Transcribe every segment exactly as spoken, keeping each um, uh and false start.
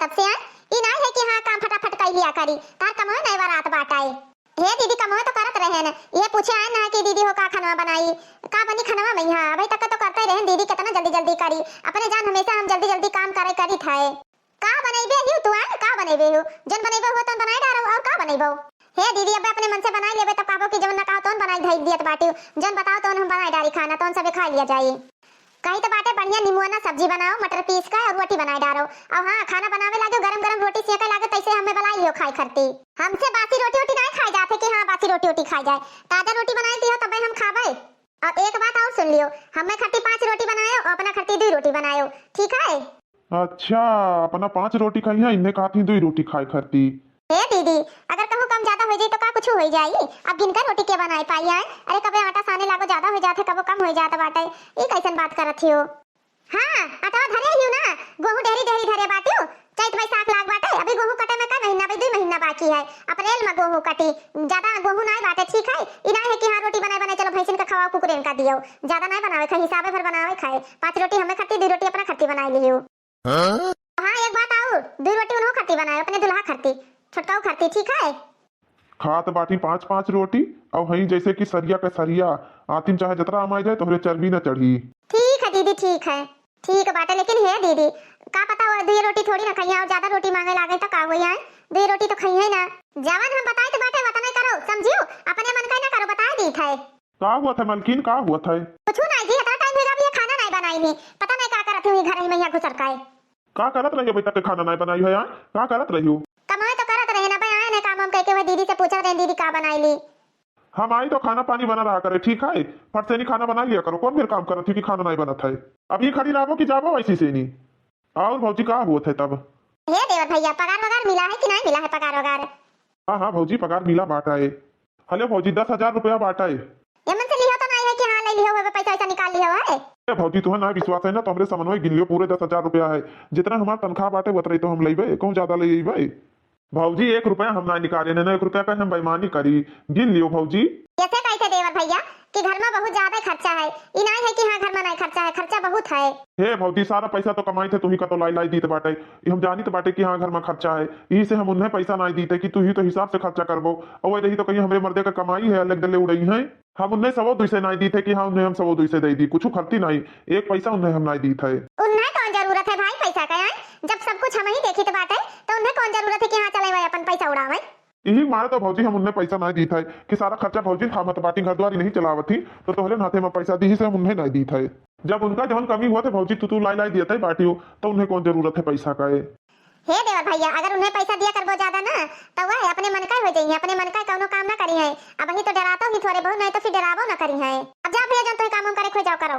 तब से आए, ई नाहीं है कि हाँ, काम फटाफट कइ लिया करी, तार कमवे नाहीं बरात बाटइ। हे दीदी, कमवे तो करत रहेन, ये पूछे आए ना कि दीदी हो का खनवा बनाई, का बनी खनवा में? हाँ, अबही तक तो करते रहेन दीदी, कितना जल्दी जल्दी करी, अपने जान हमेशा हम जल्दी जल्दी काम करे करित है। का बनइबे हिउ तू, आए? का बनइबे हिउ? जौन बनइबे हुआ तौन बनाए डारो, और का बनइबो? हे दीदी, अबे अपने मन से बनाए लेबे, तब कहबो कि जौन ना कहो तौन बनाए धइ दियत बाटिउ, जौन बताओ तौन हम बनाए डारी खाना, तौन सबे खाइ लिया जाई। कही तो बाटे बढ़िया निमुआना सब्जी बनाओ, मटर पीस के और रोटी बनाए डारो। और हाँ, खाना बनावे लागे, गरम गरम रोटी सेके लागे, तैसे हमें बुलाए लियो खाए खरती। हमसे बासी रोटी वोटी नाहीं खाए जात है कि हाँ, बासी रोटी वोटी खाए जाए, ताजा रोटी बनाए दियो तबे हम खाबे। और एक बात और सुन लियो, हमें खरती पाँच रोटी बनायो और अपना खरती दुई रोटी बनायो, ठीक है? अच्छा, अपना पाँच रोटी खाई है, इन्हें कहत ही दुई रोटी खाए खरती। हे दीदी, अगर कहूँ कम ज्यादा होइ जाई तो का कुछ होइ जाई? अब गिनकर रोटी के बनाए पाई आए? अरे, कबे आटा साने लागो ज्यादा होइ जात है, कबो कम होइ जात बाटे, ई कैसन बात करत हियो? हाँ, आटवा धरे हियो ना, गोहूँ ढेरी ढेरी धरे बाटियो, चैत बैसाख लाग बाटे, अभी गोहूँ कटे में का महीना, अभी दुई महीना बाकी है, अप्रैल में गोहूँ कटी, ज्यादा गोहूँ नाहीं बाटे, ठीक है? ई नाहीं है कि हाँ, रोटी बनाए बनाए चलो भैंसिन का खवाओ, कुकुरेन का दियो, ज्यादा नाहीं बनावे खाए, हिसाबे भर बनावे खाए, पाँच रोटी हमें खरती, दुई रोटी अपना खरती बनाए लियो। हाँ? हाँ, एक बात और, दुई रोटी उन्हों खरती बनायो, अपने दुल्हा खरती, छोटकाऊ खरती, ठीक है? खात बाटी पाँच पाँच रोटी, और हई जैसे कि सरिया का सरिया, आतिन चाहे जतरा अमाई जाए, तोहरे चर्बी न चढ़ी। ठीक है दीदी, ठीक है, ठीक बाटे, लेकिन हे दीदी, का पता वो दुई रोटी थोड़ी ना खइया और ज्यादा रोटी मांगे लागे तो का होई आए? दुई रोटी तो खइहे ना। जवन हम बताए तो बाटे, वतने करो, समझियो, अपने मन का ना करो, बताए दीत है। का हुआ था मलकिन, का हुआ था? कुछ नहीं जी, इतना टाइम हो गया, अभी ये खाना नहीं बनाई नहीं, पता नहीं का करत हुई घर ही में यहाँ घुसर का है। का करत रहियो बेटा के खाना नहीं बनाई है यार? का करत रहियो? कमाए तो करत रहे ना भाई, आए ने काम हम कह के वह दीदी से पूछत रहे, दीदी का बनाई ली? हम आई तो खाना पानी बना रहा करे, ठीक है? फट से नहीं खाना बना लिया करो, कौन मेरे काम करत थी कि खाना नहीं बनत है? अभी खड़ी रहबो कि जाबो ऐसी से नहीं? और भौजी का हुआ था तब? हे देवर भैया, पगार वगार मिला है कि नहीं मिला है पगार वगार? हाँ, हाँ भौजी, पगार मिला बाटा है। हेलो भौजी, दस हजार रुपया बाटा है। ये मन से लिहो तो नहीं है कि हाँ, ले लिहो, वो पैसा वैसा निकाल लिहो है। ए भौजी, तुहे ना विश्वास है ना, तो हमरे समन्वय गिन लियो, पूरे दस हजार रुपया है। जितना हमार तनख्वाह बाटे, उतरे तो हम लेबे, कहूँ ज्यादा ले अइबे। भौजी, एक रुपया हम ना निकाले, ना, ना, एक रुपया का हम बेईमानी करी। गिन लियो भौजी। ऐसे कैसे देवर भैया कि घर में बहुत ज्यादा खर्चा है, ई नहीं है कि हाँ, घर में नहीं खर्चा है, खर्चा बहुत है। हे भौजी, सारा पैसा तो कमाई थे, तू ही का तो लाई लाई दीत बाटे। ई हम जानित बाटे कि हाँ, घर में खर्चा है, यही से हम उन्हें पैसा नहीं दीते कि तू ही तो हिसाब से खर्चा करबो। और वही रही तो कहीं हमरे मर्दे का कमाई है, अलग दले उड़ई है। हम उन्हें सवो दुई से नहीं दीते कि हाँ, उन्हें हम सवो दुई से दे दी, कुछ खर्ची नहीं, एक पैसा उन्हें हम नहीं दीत है। उन्हें कौन जरूरत है भाई पैसा का, हैं? जब सब कुछ हम ही देखित बाटे, तो उन्हें कौन जरूरत है कि हाँ, चले वह अपन पैसा उड़ावे? यही मारे तो भौजी हम उन्हें पैसा नहीं दीत है कि सारा खर्चा भौजी थामत बाटी, घर द्वारी नहीं चलावत ही, तो तोहरे नाते में पैसा दी से हम उन्हें नहीं दीत है। जब उनका जवन कमी हुआ थे भौजी, तू, तू लाई लाई दिया था बाटी हो, तो उन्हें कौन जरूरत है पैसा का है? हे देवर भैया, अगर उन्हें पैसा दिया करबो ज्यादा ना, तो वह अपने मन का हो जाइए, अपने मन का कौनो काम ना करी है। अब ही तो डरातो ही थोड़े बहुत, नहीं तो फिर डराबो ना करी है। अब जा भैया, जौन तुहे काम हम करे खोई जाओ करो।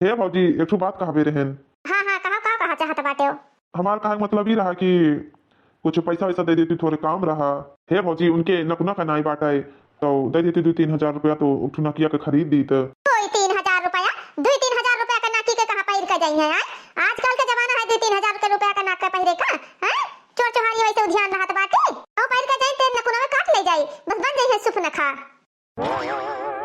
हे भौजी, एक ठो बात कहबे रहन। हाँ, हाँ, कहो, का कहा चाहत बाटे हो? हमार कहे के मतलब ई रहा कि कुछ पैसा वैसा दे देती, थोड़े काम रहा। हे भौजी, उनके नकुना का नाई बाटा है, तो दे देती दुई तीन हजार रुपया, तो एक ठो नकिया के खरीद दीत। दुई तीन हजार रुपया? दुई तीन हजार रुपया का नाकी के कहाँ पहिर के जाई है, हैं? आजकल के जमाना है दुई तीन हजार के रुपया का नाक के पहिरे का, हैं? चोर चोहारी वैसे उधियान रहत बाटे, और पहिर के जाई ते नकुना में काट ले जाई, बस बन जाई है सुपनखा।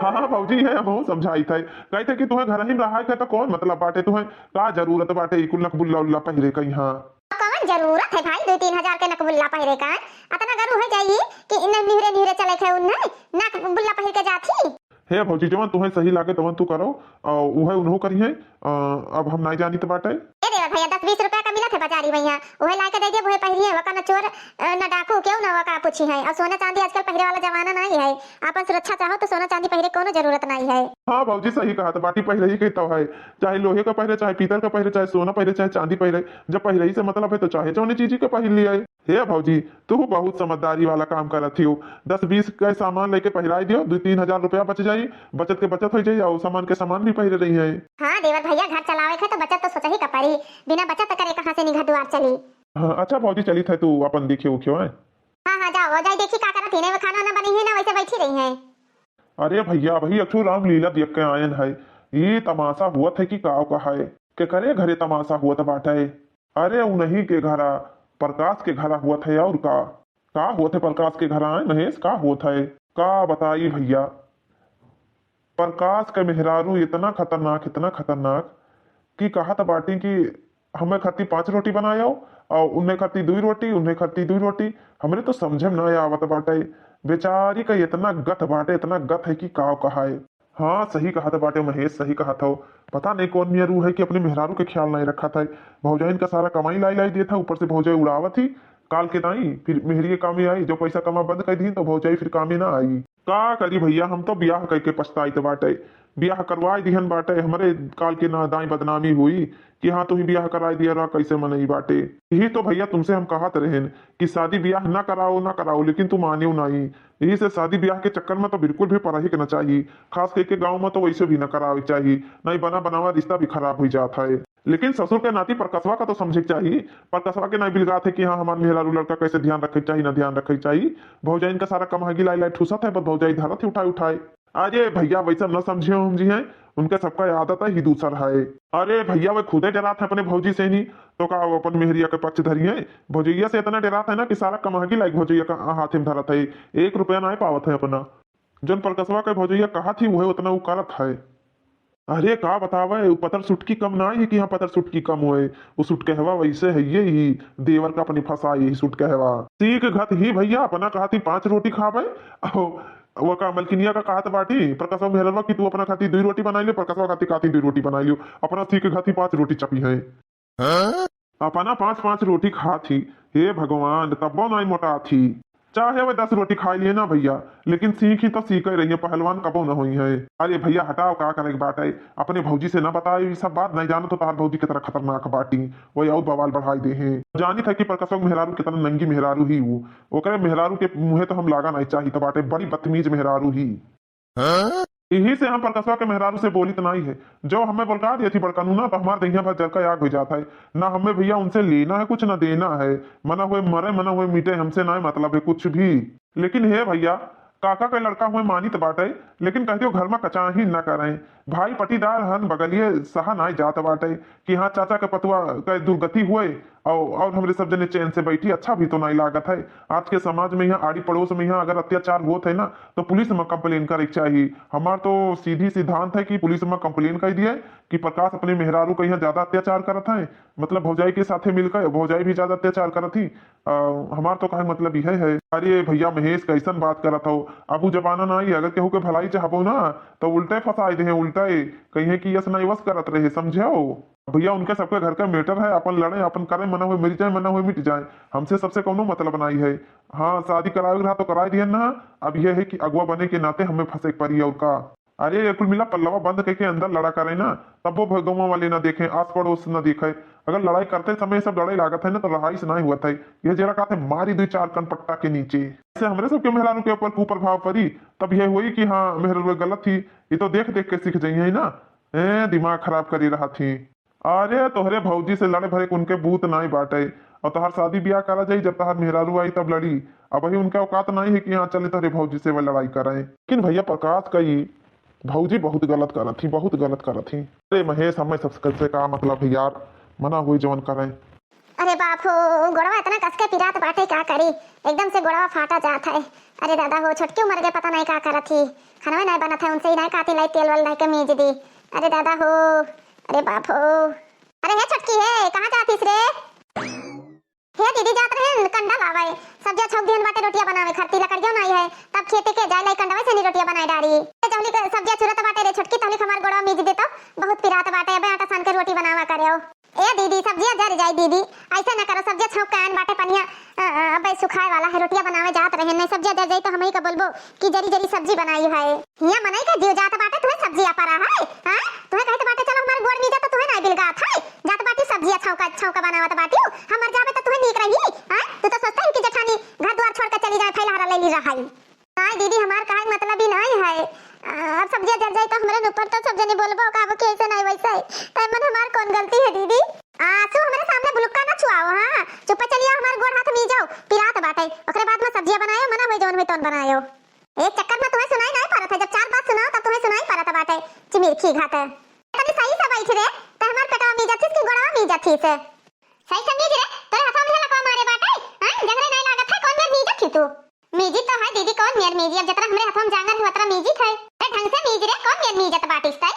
हाँ, हाँ, भौजी है, हम समझाई थे, कही थे कि तुम्हें घर ही में रहा है तो कौन मतलब बाटे, तुम्हें का जरूरत बाटे ई कुल नकबुल्ला उल्ला पहिरे का यहाँ? कौन जरूरत है भाई, दुई तीन हजार के नकबुल्ला पहिरे का? अतना गरू हो जाई कि इन्हें निहरे निहरे चले थे उन्हें, नकबुल्ला पहिर के जाथी। हे भौजी, जवन तुम्हें सही लागे तवन तू करो, और उहे उन्हों करी है, अ, अब हम नहीं जानित बाटे। ए देवर भैया, दस बीस रुपया का मिलत है बाजारी में यहाँ, उहे लाके दे दे, उहे पहिरिए, वका न चोर, अ, न डाकू, केहू न वका पूछी है। और सोना चांदी आजकल पहिरे वाला जमाना नहीं है, आपन सुरक्षा चाहो तो सोना चांदी पहिरे कोनो जरूरत नहीं है। हाँ भौजी, सही कहा, तो बाटी पहिरे ही के तो है, चाहे लोहे का पहिरे, चाहे पीतल का पहिरे, चाहे सोना पहिरे, चाहे चांदी पहिरे, जब पहिरे ही से मतलब है तो चाहे जौने चीज के पहिर लिया है। हे भौजी, तू बहुत समझदारी वाला काम करत हियो। दस बीस के सामान लेके पहिराई दियो, दुई तीन हजार रुपया बच जाई, बचत के बचत हो जाई और सामान के सामान भी पहिरे रही है। हाँ देवर भैया, घर चलावे के तो बचत तो सोचही का पड़ी, बिना बचत करे कहाँ से निघा दुआर चली। हाँ, अच्छा भौजी, चली थे, तू अपन देखियो उखियो है। हाँ, हाँ, जाओ, जाई देखी का करत ही, नहीं वो खाना ना बनी है ना, वैसे बैठी रही है। अरे भैया, अबही एक ठो रामलीला देख के आयन है, ये तमाशा हुआ थे कि का कहा है, के करे घरे तमाशा हुआ था बाटे। अरे उन्हीं के घरा, प्रकाश के घरा हुआ थे और का। का होत है प्रकाश के घरा, आए महेश, का होत है? का बताई भैया, प्रकाश के मेहरारू इतना खतरनाक, इतना खतरनाक कि कहत बाटी कि हमें खाती पाँच रोटी बनायो, और उन्हें खाती दुई रोटी, उन्हें खाती दुई रोटी। हमरे तो समझे में ना आवत बाटे। बेचारी का इतना गत बाटे, इतना गत है कि काव कहाए। हाँ, सही कहत बाटे महेश, सही कहत हो। पता नहीं कौन मेहरू है कि अपने मेहरारू के ख्याल नहीं रखत है। भौजाइन का सारा कमाई लाई लाई देत है, ऊपर से भौजाई उड़ावत ही। काल के दाई फिर मेहरी के कामे आई, जो पैसा कमा बंद कर दी तो भौजाई फिर कामे ना आई। का करी भैया, हम तो ब्याह करके पछताइत बाटे। ब्याह करवाए दिहन बाटे, हमरे काल के ना दाई बदनामी हुई कि हाँ, तू ही ब्याह कराए दिया रहा, कैसे मनई बाटे। यही तो भैया तुमसे हम कहत रहेन कि शादी ब्याह ना कराओ, ना कराओ, लेकिन तू मानियो नहीं। यही से शादी ब्याह के चक्कर में तो बिल्कुल भी पड़ा ही के ना चाहिए। खास करके गाँव में तो वैसे भी ना करावे चाहिए, नहीं बना बनावा रिश्ता भी खराब हो जाता है। लेकिन ससुर के नाती परकसवा का तो समझे के चाहिए। परकसवा के नहीं बिलगात है कि हाँ, हमार मेहरारू लड़का कैसे ध्यान रखे के चाहिए, ना ध्यान रखे के चाहिए। भौजाइन का सारा कमहगी लाई लाई ठूसत है, बस भौजाई धरत ही उठाए उठाए। अरे भैया, वैसे न समझे हो हम जी हैं, उनके सबका आदत है ही दूसर है। अरे भैया, वे खुदे डरात है अपने भौजी से नहीं, तो का वो अपन मेहरिया के पक्ष धरी है? भौजैया से इतना डरात है ना कि सारा कमहगी लाइक भौजैया का हाथ में धरत है, एक रुपया ना पावत है अपना। जौन परकसवा के भौजैया कहा थी, वह उतना वो करत है। अरे का बतावे, उ पतर सुटकी कम ना है कि हाँ पतर सुटकी कम होए। उ सुटकहवा वैसे है, ये ही देवर का अपनी फंसा, यही सुटकहवा। सीख घत ही भैया, अपना कहा थी पाँच रोटी खावे, अहो, वो का मलकिनिया का कहत बाटी परकसवा मेहरवा कि तू अपना खाती दुई रोटी बनाई लियो, परकसवा खाती खाती दुई रोटी बनाई लियो, अपना सीख घत ही पाँच रोटी चपी है। अपना पाँच पाँच रोटी खात ही, हे भगवान, तब्बो नाई मोटात ही। चाहे वे दस रोटी खाई लिए ना भैया, लेकिन सीख ही तो सीखे रही है, पहलवान कबो न होई है। अरे भैया हटाओ, का करे के बात है, अपने भौजी से ना बताए ये सब बात, नहीं जानो तो तहार भौजी कितना खतरनाक बाटी, वही और बवाल बढ़ाई दे हैं। जानी था कि परकसवा के मेहरारू कितना नंगी मेहरारू ही वो, ओकरे मेहरारू के मुँहे तो हम लागा नहीं चाहिए तो बाटे, बड़ी बदतमीज मेहरारू ही। यही से हम परकसवा के मेहरारू से बोलित नाई है। जो हमें बोलका दिए थी बड़कनू ना, तो हमार दहिया भर जल का आग हो जाता है। ना हमें भैया उनसे लेना है कुछ, ना देना है। मना हुए मरे, मना हुए मिटे, हमसे ना मतलब है कुछ भी। लेकिन हे भैया, काका के लड़का हुए मानित बाटे, लेकिन कह दियो घर में कचाही न करें। भाई पटीदार हन बगलिए सहा नाई जात बाटे कि हाँ चाचा के पतुआ के दुर्गति हुए, और, और हमरे सब जने चैन से बैठी, अच्छा भी तो नहीं लागत है। आज के समाज में यहाँ आड़ी पड़ोस में यहाँ अगर अत्याचार होत है ना, तो पुलिस में कंप्लेन करे के चाहिए। हमार तो सीधी सिद्धांत है कि पुलिस में कंप्लेन कर दिए कि प्रकाश अपने मेहरारू का यहाँ ज्यादा अत्याचार करत है, मतलब भौजाई के साथे मिलकर भौजाई भी ज्यादा अत्याचार करत ही। अ, हमार तो कहे मतलब यह है। अरे भैया महेश, कैसन बात करत हो? अब उ जमाना ना आई, अगर केहू के भलाई चाहबो ना, तो उल्टे फंसाई दे, उल्टे कहिए कि यस नहीं वस करत रहे, समझे हो? भैया, उनके सबके घर का मैटर है, अपन लड़े, अपन करे, मना हुए मर जाए, मना हुए मिट जाए, हमसे सबसे कौनो मतलब नहीं है। हाँ, शादी करावे के रहा तो कराए दिहन ना, अब यह है कि अगुआ बने के नाते हमें फंसे के पड़ी और का। अरे, ये कुल मिला पल्लवा बंद करके अंदर लड़ा करे ना, तब वो भ-, गौवा वाले ना देखे, आस पड़ोस ना देखे। अगर लड़ाई करते समय सब लड़ाई लागत है ना, तो लड़ाई से नहीं हुआ था। यह जरा कहते मारी दो चार कनपट्टा के नीचे। ऐसे हमरे सबके मेहरारू के ऊपर कुप्रभाव पड़ी, तब यह हुई कि हाँ, मेहरारू गलत थी, ये तो देख देख के सीख जाई है ना। ए, दिमाग खराब करी रहा थी। अरे, तोहरे भौजी से लड़े भरे उनके बूत नाई बाटे। और तोहार शादी ब्याह करा जाई, जब तोहार मेहरारू आई तब लड़ी। अब वही उनके औकात नाई है कि हाँ, चले तोहरे भौजी से वह लड़ाई कराए। लेकिन भैया प्रकाश का ये भौजी बहुत गलत करत थी, बहुत गलत करत थी। अरे महेश, हमें सबसे का मतलब है यार, मना हुई जवन करें। अरे बाप हो, गोड़वा इतना कस के पिरात बाटे, का करी, एकदम से गोड़वा फाटा जात है। अरे दादा हो, छोटकी उम्र के पता नहीं का करत ही, खाना नहीं बनत है, उनसे ही नहीं कहती लाई तेल वाल नहीं के मीज दी। अरे दादा हो, अरे बाप हो। अरे हे छोटकी, हे कहाँ जातीस रे? हे दीदी, जात रहे कंडा लावे, सब्जिया छौंक दिहन बाटे रोटिया बनावे खरती, लकड़ियो नहीं है, तब खेते के जाए लाई कंडवा से नहीं रोटिया बनाए डारी। ए जौली के सब्जिया चुरत बाटे रे छोटकी, तौली हमार गोड़वा मीज देतो, बहुत पिरात बाटे, अबे आटा सान के रोटी बनावा करे। ए दीदी, सब्जिया जर जाई दीदी, ऐसे न करो, सब्जिया छौंक के आन बाटे पनिया, अ, अ, अबे सुखाए वाला है, रोटिया बनावे जात रहे, नहीं सब्जिया जर जाई तो हमही का बोलबो कि जरी जरी सब्जी बनाई है। हिया मनई के जीव जात बाटे, तुहे सब्जिया परा है, हाँ? तुहे कहत बाटे चलो हमार गोड़ मीजा तो तुहे नहीं बिलगात है, जात बाटी सब्जिया छौंका छौंका बनावत बाटी, हम मर जाबे तो तुहे नीक रही, हाँ? तू तो सोचते हैं कि जेठानी घर द्वार छोड़ के चली जाए, फैलहारा ले ली रहाई। नहीं दीदी, हमार कहे के मतलब ही नहीं है। आ, अब सब्जिया जर जाई तो हमरे ऊपर तो सब जने बोलबो, कहबो कि ऐसे नहीं वैसे है। तो एमन हमार कौन गलती है दीदी? आंसू हमरे सामने बुलुक्का ना छुआओ, हाँ? चुप्पे चलियो, हमार गोड़ हाथ मीजो, पिरात बाटे। ओकरे बाद में सब्जिया बनायो, मना हुए जौन हुए तौन बनायो। एक चक्कर में तुम्हें सुनाई नहीं पड़त है, जब चार बात सुनाओ तब तुम्हें सुनाई पड़त बाटे। चिमिरखी घात। तनी सही से बैठ रे, ते हमार पेटवा मीजत थीस कि गोड़वा मीजत थीस? सही से मीज रे, तोरे हथवा में लकवा मारे बाटे, हैं? जंगरे नहीं लागत है, कौन मेर मीजत थी तू? मीजी तो है दीदी, कौन मेर मीजी? अब जतरा हमरे हथवा में जांगर है, उतरा मीजी थे। अरे ढंग से मीज रे, कौन मेर मीजत बाटिस तै?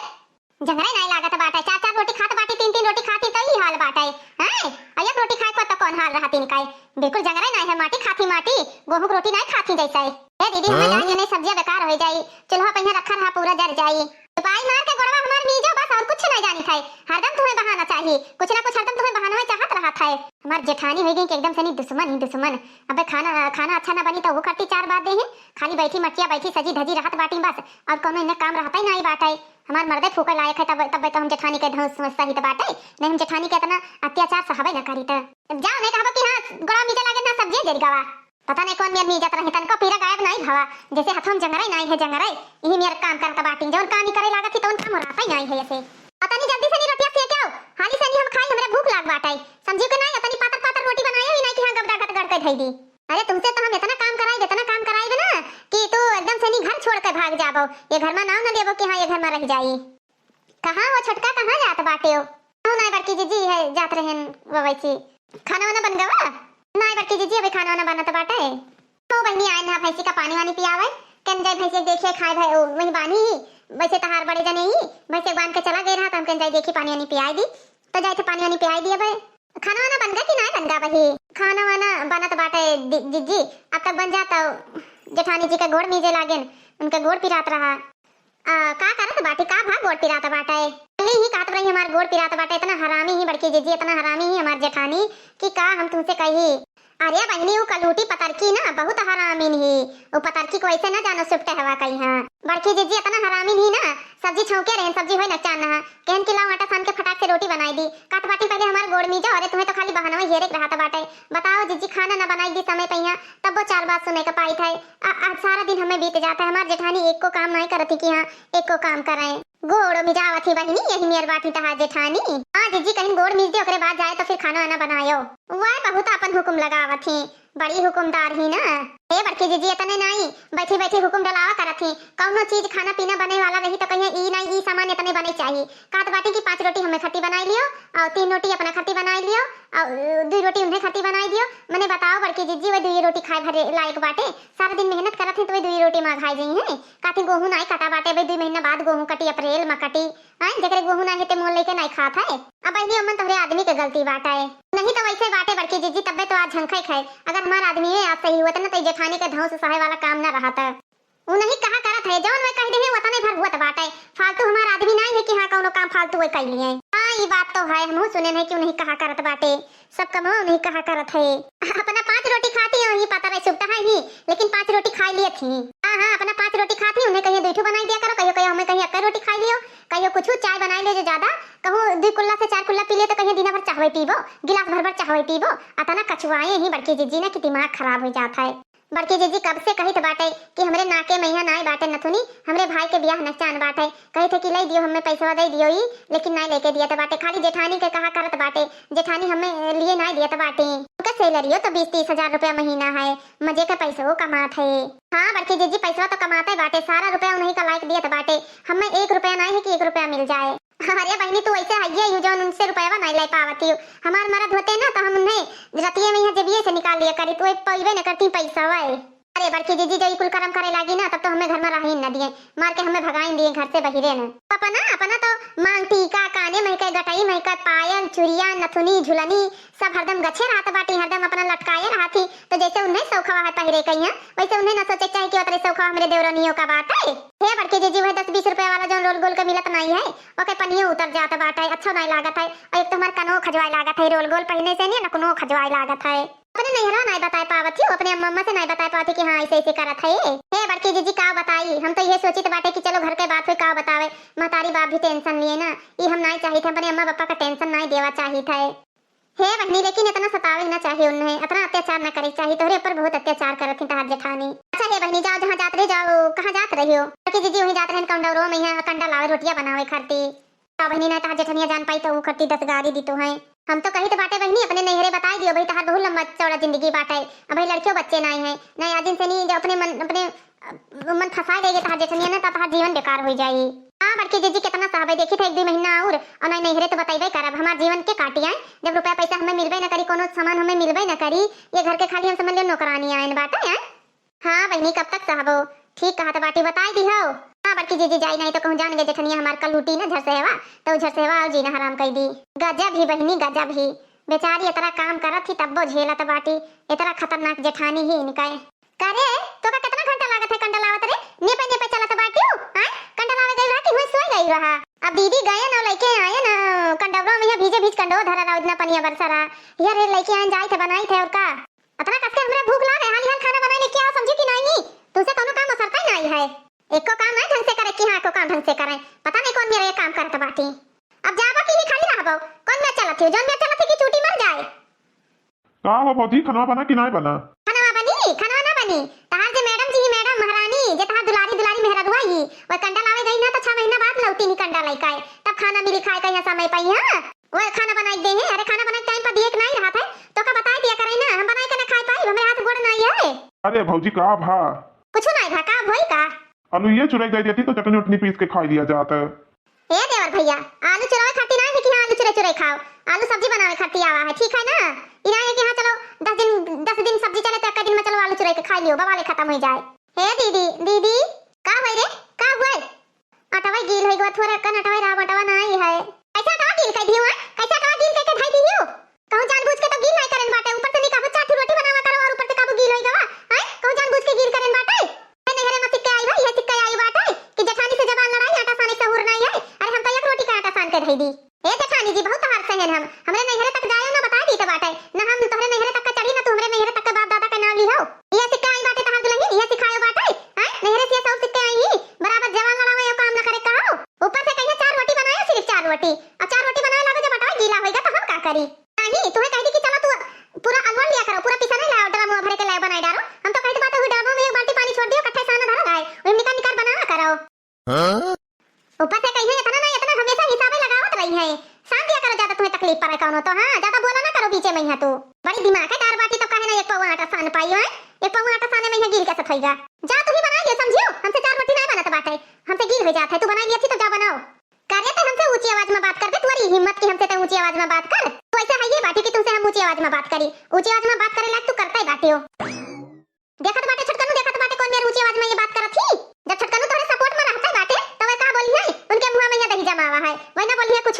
जंगरे नाई लागत बाटे, चार चार रोटी खात बाटी, तीन तीन रोटी खाती तो ई हाल बाटइ, हैं? अउ एक रोटी खाए को त कौन हाल रहत इनका? बिल्कुल जंगरे नाहीं है, माटी खाथी माटी, गोहूँ क रोटी नाहीं खाथी जइसे। ए दीदी, हमें हाँ? लाज नहीं, सब्जिया बेकार होइ जाई, चूल्हा पहिया रखा रहा पूरा जर जाई। चुपाई मार के गोड़वा हमार मीजो बस, अउर कुछ नाहीं जानी थे। हरदम तुहैं बहाना चाही, कुछ ना कुछ हरदम तुहैं बहाना चाहत रहत है। हमार जेठानी होइ गई कि एकदम से नी दुश्मन ही दुश्मन। अबे खाना, खाना अच्छा ना बनी त वो करती चार बात देही, खाली बैठी मटिया बैठी सजी धजी रहत बाटी बस, अउर कौनो इन्हें काम रहत ही नाहीं बाटइ। हमार मर्दे फूके लायक है, तब, तब तो हम जेठानी के धौंस सहित बाटे, नहीं हम जेठानी के इतना अत्याचार सहबे न करी। त जाओ, नहीं कहबो कि हाँ, गोड़ा मीजे लागे ना, सब्जी जरि गवा। पता नहीं कौन मेर मीजत रही, तनको पीरा गायब नहीं भवा, जैसे हथवा में जंगरे नहीं है, जंगरे। यही मेर काम करत बाटी, जौन काम ही करे लागत ही, तौन काम होरात ही नहीं है ऐसे। पता नहीं जल्दी से नहीं रोटिया सेके आओ, हाली से नहीं हम खाई, हमरे भूख लाग बाटे। समझियो के नहीं, इतनी पातर पातर रोटी बनाए ही नहीं कि हाँ गबदा गट गड़ के धई दी। अरे तुमसे तो हम इतना काम कराइब, इतना काम कराइब ना कि तू एकदम से नी घर छोड़ के भाग जाबो। ये घर में नाव न लेबो कि हाँ ये घर में रह जाई। कहाँ हो छोटका, कहाँ जात बाटे हो? हो नाहीं बड़की जीजी, है जात रहेन ववैसी। खाना वाना बन गवा? नाहीं बड़की जीजी, अभी खाना वाना बनत बाटे। तो बहनी आए ना भैंसी का पानी वानी पियावे, कन जाए भैंसी देखे खाए भाई, ओ, वही बानी ही। वैसे तहार बड़े जने ही, भैंसी बांध के चला गए रहा, तो हम कन जाए देखी पानी वानी पियाए दी। तो जाए थे पानी वानी पियाए दी अबे। खाना वाना बन गा कि नाहीं बन गा बही? खाना वाना बनत बाटे दि-, जिज्जी, अब तक बन जाता। जेठानी जी के गोड़ मीजे लागेन, उनके गोड़ पिरात रहा। आ, का करत बाटी, का भा गोड़ पिरात बाटे? पहले ही कहत रही हमार गोड़ पिरात बाटे, इतना हरामी ही बड़की जिज्जी, इतना हरामी ही हमार जेठानी कि का हम तुमसे कही। अरे बहिनी, उ कलूटी पतरकी ना बहुत हरामिन ही। उ पतरकी को ऐसे ना जानो सुपटे हवा कही हाँ। बड़की जिज्जी इतना हरामिन ही ना, सब्जी छौंके रहेन, सब्जी होई ना चान ना। कहन कि लाओ आटा सान के फटाक से रोटी बनाई दी। कहत बाटी पहले हमार गोड़ मीजो, अरे तुम्हें तो खाली बहानवा हेरे के रहत बाटे। बताओ जिज्जी, खाना ना बनाई दी समय पे यहाँ, तब वो चार बात सुने के पाई थे। आ, आज सारा दिन हमें बीत जाता है, हमार जेठानी एको काम नाहीं करत ही कि हाँ एको काम करें। गोड़ मिजावत ही बहिनी, यही मेर बाटी तहार जेठानी। हाँ जिज्जी, कहीं गोड़ मिज दे, ओकरे बाद जाए तो फिर खाना वाना बनायो। वह बहुत अपन हुकुम लगावत ही, बड़ी हुकुमदार ही ना। ए बड़की जिज्जी, इतने नाहीं, बैठी बैठी हुकुम डलावा करत ही। कौनो चीज खाना पीना बने वाला रही तो कहिए ई नाहीं, ई सामान इतने बने चाहिए। कहत बाटी कि पाँच रोटी हमें खट्टी बनाई लियो, और तीन रोटी अपना खट्टी बनाई लियो, और दुई रोटी उन्हें खट्टी बनाई दियो। मने बताओ बड़की जिज्जी, वह दुई रोटी खाए भरे लायक बाटे? सारा दिन मेहनत करत ही तो वह दुई रोटी में घाई जाई हैं। काथी गोहूँ नाहीं कटा बाटे, अबे दुई महीना बाद गोहूँ कटी, अप्रैल में कटी। आय, जेकरे गोहूँ नाहीं है ते मोल लेके नाहीं खात है। अब बहिनी, अमन तोहरे आदमी के गलती बाटे। नहीं तो वैसे बाटे बड़की जिज्जी, तब्बे तो आज झंखै खाए। अगर हमार आदमी है आज सही हुआ, तो न तो जेठानी के धौंस सहे वाला काम न रहत। उ नहीं कहा करत है, जौन मैं कह दे हैं, वतने भर हुआ तो बाटे। फालतू हमार आदमी नाहीं है कि हाँ कौनो काम फालतू वह कर लिए। हाँ, ये बात तो है, हमहू सुने नहीं कि उ नहीं कहा करत बाटे। सब कमवा उन्हीं कहा करत है। अपना पाँच रोटी खाती है, वही पता रहे सुबह है ही, लेकिन पाँच रोटी खाई लिए थी। हाँ, हाँ, अपना पाँच रोटी खाती, उन्हें कहिए दुई ठो बनाई दिया करो, कहियो, कहियो हमें कहिए एक रोटी खाई लियो, कहियो कुछ चाय बनाई ले जो ज्यादा, कहूँ दुई कुल्ला से चार कुल्ला पी ले तो कहिए दिन भर चाहवे पीबो, गिलास भर भर चाहवे पीबो। अतना कछुआए ही बड़की जिज्जी ना कि दिमाग खराब हो जाता है। बड़की जिज्जी कब से कहित बाटे कि हमरे नाके में यहाँ नाई बाटे नथुनी, हमरे भाई के बियाह नचान बाटे। कहित है कि लई दियो, हमें पैसवा दे दियो ई, लेकिन नाई लेके दियत बाटे। खाली जेठानी के कहा करत बाटे, जेठानी हमें लिए नाई दियत बाटे। उनका सैलरियो तो बीस तीस हजार रुपया महीना है, मजे का पैसो कमात है। हाँ बड़की जिज्जी, पैसवा तो कमाते बाटे, सारा रुपया उन्हीं का लायक दियत बाटे। हमें एक रुपया नाई है कि एक रुपया मिल जाए। अरे बहिनी, तू ऐसे हइये यू जौन उनसे रुपयवा नाई ले पावत यू। हमार मरद होते ना तो हम उन्हें रतिये में यहाँ जेबिये से निकाल लिया करी, तू पइबे न करती पैसवा। अरे बड़की जिज्जी, जो ई कुल करम करे लागी ना, तब तो हमें घर में रही न दिए, मार के हमें भगाइन दिए घर से बहिरे न। अपना, अपना तो मांग टीका, काने में के गटई में के पायल, चुरिया, नथुनी, झुलनी, सब हरदम गछे रहत बाटी, हरदम अपना लटकाए रहत ही। तो जैसे उन्हें सौखवा है पहिरे कहिया, वैसे उन्हें ना सोचे के चाही कि ओतरे सौखवा हमरे देवरनियों का बाटे। हे बड़की जिज्जी, वह दस बीस रुपया वाला जौन रोल गोल के मिलत नाई है, ओके पनियो उतर जात बाटे, अच्छा नाई लागत है। और एक तो हमार कनो खजवाए लागत है, रोल गोल पहिने से नहीं, नकनो खजवाए लागत है। अपने नैहरा नाई बताए पावत ही, अपने अम्मा, अम्मा से नाई बताए पावत ही कि हाँ, ऐसे, ऐसे करत है। हे बड़की जिज्जी, का बताई, हम तो ये सोचित बाटे कि चलो घर के बात हुई, का बतावे, महतारी बाप भी tension लिए ना, ई हम नाई चाहित है, अपने अम्मा पापा का tension नाई देवा चाहित है। हे बहिनी, लेकिन इतना सतावे ना चाहिए उन्हें, इतना अत्याचार ना करे चाहिए। तोहरे ऊपर बहुत अत्याचार करत ही तहार जेठानी। अच्छा हे बहिनी, जाओ जहाँ जात रहे जाओ। कहाँ जात रही हो? कि जिज्जी वहीं जात रहे कंडौरो में, यहाँ कंडा लावे रोटियां बनावे खाती। का बहिनी, ना तहार जेठनिया जान पाई तो वो करती दस गारी दी तो है। हम तो कही तो बाटे बहिनी, अपने नैहरे बताई दियो भाई, तहार बहुत लंबा चौड़ा जिंदगी बाटे। अब भाई लड़कियों बच्चे नाई है, ना आज दिन से नहीं जो अपने मन, अपने मन फंसा देगे तहार जेठनिया ना, त तहार जीवन बेकार हो जाई। हाँ बड़की जिज्जी, कितना सहबे, देखी था एक दो महीना और, और नहीं, नैहरे तो बतैबे करब, हमार जीवन के काटी आए, जब रुपया पैसा हमें मिलबे न करी, कोनो सामान हमें मिलबे न करी, ये घर के खाली हम समझ ले नौकरानी आयन बाटे आए। हाँ बहिनी, कब तक सहबो? ठीक कहा तो बाटी, बताई दी हो। हाँ कि जीजी जाई नाहीं तो कहूँ जान गए जेठनिया हमार कलूटी ना झरसेहवा, तो झरसेहवा और जीना हराम कइ दी। गजब ही बहिनी, गजब ही। बेचारी इतना काम करत ही तब्बो झेलत बाटी, इतना खतरनाक जेठानी ही इनका है। का रे, तोका कितना घंटा लागत है कंडा लावत रे? ने पे ने पे चलत बाटियो, आय? कंडा लावे गई रहा कि हुए सोई गई रहा? अब दीदी गए ना, लइके आए ना, कंडवरा में भीजे भीज कंडो धरा रहा, इतना पनिया बरसा रहा। यार रे, लइके आए, जाई थे, बनाई थे, और का? अतना कस के हमरा भूख लागे, हाली हाल खाना बनाई लेके आओ, समझी कि नाहीं? तुमसे कौनो काम असरता ही नाहीं है। एको काम नाहीं ढंग से करे कि हाँ, एको काम ढंग से करे। पता नाहीं कौन मेरे काम करत बाटी। अब जाबो कि नहीं खाली रहबो? कौन में चलत ही? जौन में चलत ही कि चूटी मर जाए। का हो भौजी, खनवा बना कि नाहीं बना? खनवा बनी? खनवा ना बनी। तहार जे मैडम जी ही, मैडम महारानी, जे तहार दुलारी दुलारी मेहररुआ ही, वह कंडा लावे गई ना तो छह महीना बाद लौटी ही कंडा लइके। तब खाना मिली खाए के यहाँ समय पाई, हाँ? वह खाना बनाई दे है। अरे खाना बनाई टाइम पर दिए के नाहीं रहत है, तो का बताए दिया करे ना, हम बनाए के ना खाए पाई, हमरे हाथ गोड़ नाहीं है। अरे भौजी का भा? कुछ नाहीं भा, का भोई का? आलू ये चुराई दे देती तो चटनी उटनी पीस के खाई लिया जात। ए देवर भैया, आलू चुरावे खातिर ना है कि हाँ आलू चुरे चुरे खाओ, आलू सब्जी बनावे खातिर आवा है, ठीक है ना? ई ना है कि हाँ चलो दस दिन, दस दिन सब्जी चले तो एक दिन में चलो आलू चुराई के खाई लियो, बवाले खत्म हो जाए। हे दीदी, दीदी, का होई रे? का होई? अटवा गील होई गवा, थोड़ा कन अटवा रहा, अटवा ना आई है। कैसा अटवा गील कर दियो है? कैसा अटवा गील करके धई दियो? कहूँ जानबूझ के तो गील नाहीं करेन बाटे, ऊपर से नहीं कहबो चार ठो रोटी बनावा करो और ऊपर से कहबो गील होई गवा, हैं? कहूँ जानबूझ के गील करेन बाटे। ए नैहरे में सिक्के आई भाई, ये सिक्के आई बाटे कि जेठानी से जबान लड़ाई, आटा साने सहूर नाहीं है। अरे हम तो एक रोटी का आटा सान के धई दी। ए जेठानी जी, बहुत तहार सहन हम, हमरे नैहरे तक जाए ना बताई दी तो बाटे, ना हम तोहरे नैहरे तक का चढ़ी, ना तू हमरे नैहरे तक के बाप दादा के नाम लिहो। ये सिक्के आई बाटे तहार दुल्हन, ये सिखायो बाटे, हैं? नैहरे से ये सब सिक्के आई ही, बराबर जबान लड़ावे यो काम ना करे कहो। ऊपर से कहिए चार रोटी बनाए, सिर्फ चार रोटी, और चार रोटी बनाए लागे जब अटवा गीला होइगा तो हम का करी? नाहीं, तुम्हें कह दी कि चलो तू पूरा अलवन लिया करो, पूरा पिसा नहीं लाओ, ड्रम भरे के लाओ, बनाए डारो। हम तो कहते बात हुई, ड्रम में एक बाल्टी पानी छोड़ दियो, कट्ठे साना धरा लाए, वही निकाल निकाल बनावा करो। हाँ? ऊपर से कहिए इतना ना, इतना हमेशा हिसाबे लगावत रही है। सान दिया करो, ज्यादा तुम्हें तकलीफ पड़े कौनो तो, हाँ, ज्यादा बोला ना करो बीचे में यहाँ तू। बड़ी दिमाग है तार बाटी, तो काहे ना एक पौवा आटा सान पाई है? एक पौवा आटा साने में यहाँ गील कैसे थोइगा? जा तू ही बनाई ले, समझियो, हमसे चार रोटी ना बनत बाटे, हमसे गील हो जात है, तू बनाई लिया थी तो जा बनाओ। करे तो हमसे ऊंची आवाज में बात कर दे, तुम्हारी हिम्मत की हमसे तो ऊंची आवाज में बात कर। तो ऐसे है ये बात है कि तुमसे हम ऊंची आवाज में बात करी, ऊंची आवाज में बात करे लायक तू करता ही बाटे हो। देखत बाटे छोटकनू, देखत बाटे कौन मेर ऊंची आवाज में ये बात करत ही। जब छोटकनू तोहरे सपोर्ट में रहते बाटे, तो वे का बोली है? उनके मुंह में ये दही जमावा है, वही ना बोली है कुछ।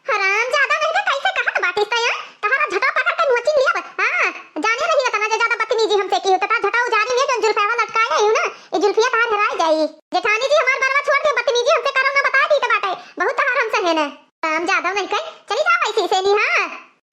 हराम ज्यादा नहीं तो कैसे कहत बाटे इस तरह? तहरा झटवा पकड़ के नोचिन लिया बा। हाँ, जाने रही इतना जे ज्यादा बदतमीजी हमसे की होता, झटवा उजारी में जौन जुल्फवा लटकाए है ना, ये जुल्फिया तहार हेराई जाई। जेठानी जी हमार बरवा छोड़ के बदतमीजी हमसे करो ना, बता दी तो बाटे, बहुत तहार हमसे है ना। काम ज्यादा नहीं कर, चली जाओ ऐसी से नहीं, हाँ।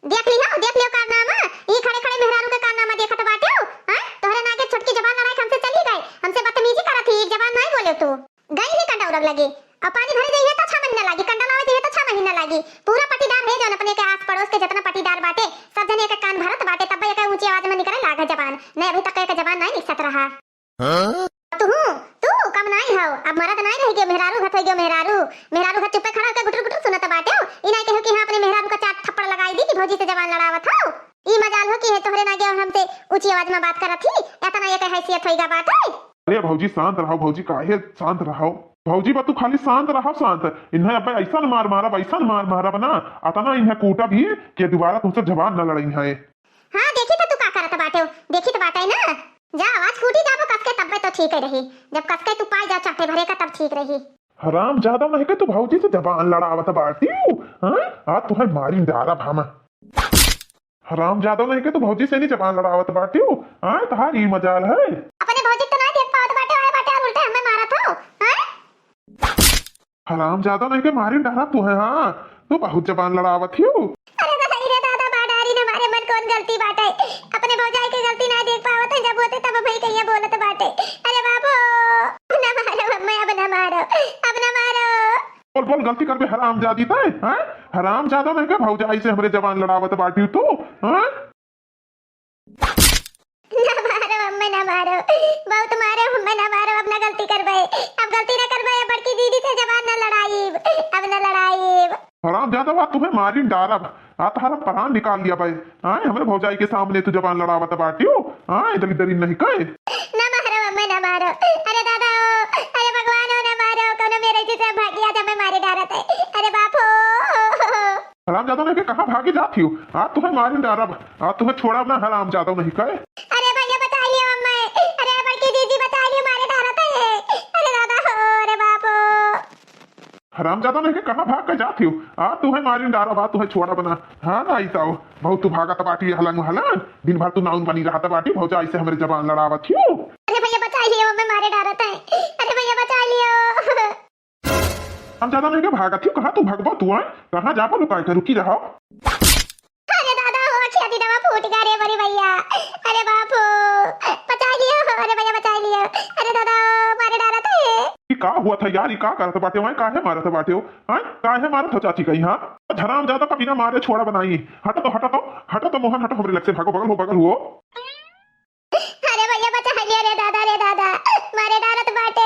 देख लियो, देख लियो कारनामा, ई खड़े खड़े मेहरारू के कारनामा देखत बाटे हो, हैं? तोहरे नागे छोटकी जबान लड़ाई के हमसे चली गए, हमसे बदतमीजी करत ही, एक जबान नहीं बोले तू। गई ही कंडौरक लगे, अब पानी भरे जाइए तो छह महीना लागी, कंडा लावे जाइए तो छह महीना लागी। पूरा पटीदार है जौन अपने के आस पड़ोस के जितना पटीदार बाटे, सब जने एक कान भरत बाटे, तब एक ऊंची आवाज में निकले लागे जबान, नहीं अभी तक एक जबान नहीं निकसत रहा। हाँ? तू, तू कम नाई हौ, अब मरद नाई रह गयो, मेहरारू घत हो गयो, मेहरारू, मेहरारू घत चुप्पे खड़ा होके गुटुर गुटुर सुनत बाटे हो। ई नाई कहो कि हाँ अपने मेहरारू का चार थप्पड़ लगाई दी कि भौजी से जबान लड़ावत हो। ई मजाल हो कि है तोहरे ना गयो हमसे ऊंची आवाज में बात करत ही, इतना एक हैसियत होइगा बाटे। अरे भौजी शांत रहो, भौजी काहे शांत रहो? भौजी बा तू खाली शांत रहो, शांत। इन्हें अब ऐसा मार मारब, ऐसा मार मारब ना, अतना इन्हें कूटब ही कि दोबारा तुमसे जबान न लड़ई है। हाँ, देखी तो तू का करत बाटे, देखी तो बाटे ना। जा, आज कूटी जाबो कसके, तब्बे तो ठीक रही। जब कसके तू पाई जा चाटे भरे का, तब ठीक रही। हराम ज्यादा नहीं के तू भौजी से जबान लड़ावत बाटी, हाँ? आज तुम्हें मारी डारा भामा। हराम ज्यादा नहीं के तू भौजी से नहीं जबान लड़ावत बाटी, हाँ? तहार ई मजाल है। अपने भौजी तो नहीं देख पावत बाटे, आए बाटे और उल्टे हमें मारत हो, हाँ? हराम ज्यादा नहीं के मारी डारा तू है, हाँ? तू बहुत जबान लड़ावत ही। अरे दादा, रे दादा, बा डारी न मारे, मन कौन गलती बाटे? अपने भौजाई के गलती ना देख पावत है, जब होते तब भाई कहिया बोलत बाटे। अरे बाबो, न मारो अम्मा, अब न मारो, अब न मारो। बोल बोल, गलती करबे हराम जादी तै, हैं? हराम ज्यादा नहीं के भौजाई से हमरे जबान लड़ावत बाटी तू, हैं? ना मारो अम्मा, ना मारो, बहुत मारो अम्मा, ना मारो, अब ना गलती करबे, अब गलती ना करबे, अब बड़की दीदी से जबान ना लड़ाई, अब ना लड़ाई। हराम ज्यादा बात तुम्हें मारी डारब, आ तहारा प्राण निकाल लिया भाई। हाँ, हमरे भौजाई के सामने तू जबान लड़ावत बाटियो, हाँ, इधर इधर ही नहीं कहे। ना मारो अम्मा, ना मारो, अरे दादा ओ, अरे भगवान ओ, ना मारो, कौनो मेरे से भागी आज हमें मारे डारत है, अरे बाप हो। हराम ज्यादा नहीं के कहाँ भागी जाती हो? आज तुम्हें मारी डारब, आज तुम्हें छोड़ब ना हराम ज्यादा नहीं कहे। अरे भैया बचा लियो अम्मा, अरे बड़की जीजी बचा लियो, मारे डारत है। अरे दादा हो, अरे बाप। हरामजादा नहीं के कहाँ भाग के जात हियो? आ, तुहे मारिन डारा बा, तुहे छोड़ा बना। हाँ ना, आई ताओ, बहुत तू भागत बाटी हलंग हलंग, दिन भर तू नाउन बनी रहत बाटी, भौजाई से हमरे जबान लड़ावत हियो। अरे भैया बचाई लियो, हमें मारे डारत है। अरे भैया बचाई लियो। हरामजादा नहीं के भागत हियो, कहाँ तू भगबो तू, आय? कहाँ जाबो लुकाए के, रुकी रहो। अरे दादा हो, अखिया दिनवा फूट गया रे बड़ी भैया। अरे बाप हो, बचाई लियो, अरे भैया बचाई लियो। अरे दादा हो, मारे डारत है। ई का हुआ था यार, ई का करत बाटे वहाँ, काहे मारत बाटे हो? हाँ, काहे मारत हो चाची कहीं, हाँ? हरामजादा का बिना मारे छोड़ा बनाई। हट तो, हट तो, हट तो मोहन, हट हमरे लग से, भागो, बगल हो, बगल हो। अरे भैया बचाई लियो रे दादा, रे दादा, मारे डारत बाटे।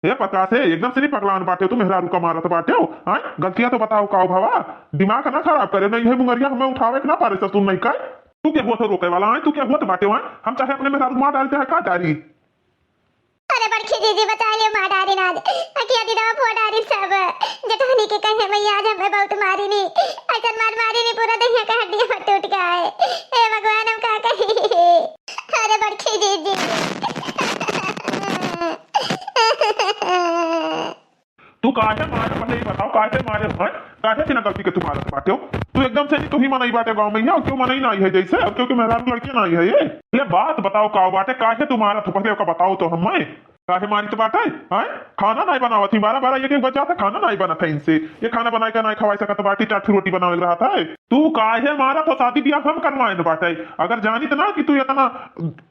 हे पकासे, एकदम से नहीं पगलान बाटे तू, मेहरारू का मारत बाटे हो, हाँ? गलतियाँ तो बताओ का भवा, दिमाग ना खराब करे, नहीं है मुंगरिया हमें उठावे के ना पारे ससुर नहीं का। तू क्या हुआ था रोके वाला, हाँ? तू क्या हुआ था बाटे वहाँ? हम चाहे अपने मेहरारू मार डालते हैं का डारी? अरे बड़की जीजी बचाई लियो, मार डारिन आज। अखिया दिनवा फूट डारिन सब। जेठानी के कहे मैया आज हमें बहुत मारिनी। ऐसन मार मारिनी पूरा दहिया का हड्डी में टूट गया है। हे भगवान हम का कही। अरे बड़की जीजी। तू काहे मारे, पहले ये बताओ, काहे मारे हो, हैं? काहे बिना गलती के तू मारत बाटे हो? तू एकदम से नहीं, तू ही मनई बाटे गाँव में, यहाँ क्यों मनई ना आई है जैसे, अब क्योंकि मेहरारू लड़के ना आई है ये। ये बात बताओ का बाटे, काहे तू मारत हो, पहले ओका बताओ तो हमें। काहे मारित बाटे, हैं? खाना नहीं बनावत ही, बारह बारह एक एक बजा था, खाना नहीं बनत है इनसे। ये खाना बनाए के नहीं खवाई सकत बाटी, चार ठो रोटी बनावे रहत है। तू काहे मारत हो, शादी ब्याह हम करवाए न बाटे। अगर जानित ना कि तू इतना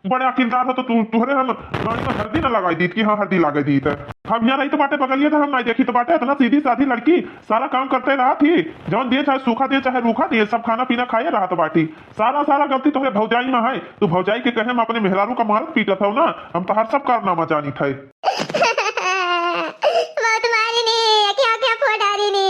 बड़े अखिलदार हो तो तू, तुहरे हम गाड़ी में हरदी ना लगाई दीत कि हाँ हरदी लगाई दीत। हम यहाँ रही तो बाटे बगलिए तो हम नहीं देखी तो बाटे, इतना सीधी सादी लड़की, सारा काम करते रहत ही, जौन दिए चाहे सूखा दिए चाहे रूखा दिए, सब खाना पीना खाए रहत बाटी। सारा सारा गलती तोहरे भौजाई में है। तू भौजाई के कहे में अपने मेहरारू का मारत पीटत हो ना, हम तोहर सब कारनामा जानित है। बहुत मारिनी, क्या क्या फोड़ डारिनी।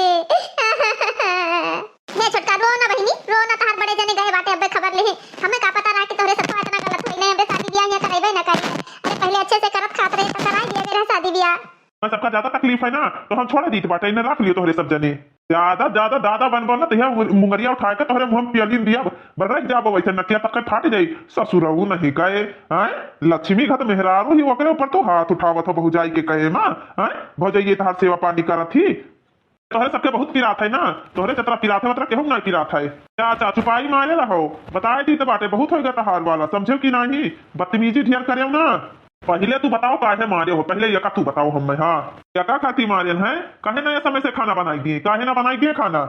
हे छोटका, रो ना बहिनी, रो ना, तहार बड़े जने गए बाटे, अबे खबर लिही। हमें का पता रहा कि तोहरे सबको इतना गलत होई, नहीं, हमरे शादी ब्याह यहाँ करइबे ना करी। अरे पहले अच्छे से करत खात रहे तो कराई दिया गया शादी ब्याह। मैं सबका ज्यादा तकलीफ है ना, तो हम छोड़ दीत बाटे, इन्हें रख लियो तोहरे सब जने। ज्यादा, ज्यादा दादा बन बन ना, तो यहाँ मुंगरिया उठा के तोहरे मुंह में पियलिन दिया, बरक जाबो वैसे नटिया तक के फाट जाई। ससुरऊ नहीं गए, हैं? लक्ष्मी घत मेहरारू ही ओकरे ऊपर तो हाथ उठावत हो भौजाई के कहे माँ, हैं? भौजाई ये तहार सेवा पानी करत ही। तोहरे सबके बहुत पिरात है ना, तोहरे जतरा पिरात है, उतरा केहू ना पिरात है। चाचा, चुपाई मारे रहो, बताए दी तो बाटे, बहुत होइगा तहार वाला, समझेउ कि नहीं? बदतमीजी ढेर करेउ ना। पहिले तू बताओ काहे मारे हो, पहिले यका तू बताओ हमें, हाँ, यका खाती मारे हैं? काहे ना ये समय से खाना बनाई दिए, काहे ना बनाई दिए खाना?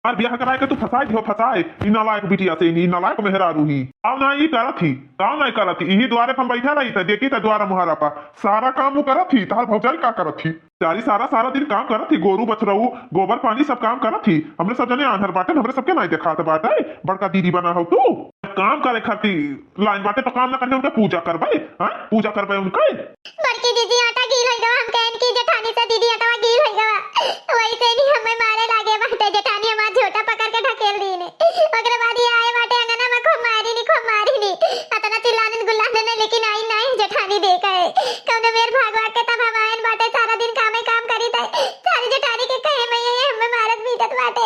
और ब्याह कराए के तू फंसाए दियो, फंसाए, ई नालायक बिटिया से, ई नालायक मेहरारू ही। काम ना ई करत ही, काम ना करत ही, इही द्वारे पर हम बैठा रही था, देखी था द्वारा मुहारा पा, सारा काम वो करत ही, तहार भौजाई का करत ही? चारी सारा, सारा दिन काम करत ही, गोरू बछरऊ, गोबर पानी सब काम करत ही। हमरे सब जने आन्हर बाटे, हमरे सबके नाई देखात बाटे। बड़का दीदी बना हो तू, काम करे खातिर लाइन बाटे तो काम ना करके उनके पूजा करबे, हैं? पूजा करबे उनके। बड़की दीदी आटा गील होई गवा, हम कहन की जेठानी से दीदी आटा गील होई गवा, वैसे नहीं हमें मारे लागे बाटे। जेठानी हमार झोटा पकड़ के ढकेल दीने, ओकरे बाद ये आए बाटे अंगना में, खूब मारी नी, खूब मारी नी, अतना चिल्लाने गुल्लाने ने, लेकिन आई नहीं जेठानी देख है। कौनो मेर भागवा के तब हम आयन बाटे, सारा दिन कामे काम करी थे, सारी जेठानी के कहे में ये हमें मारत पीटत बाटे।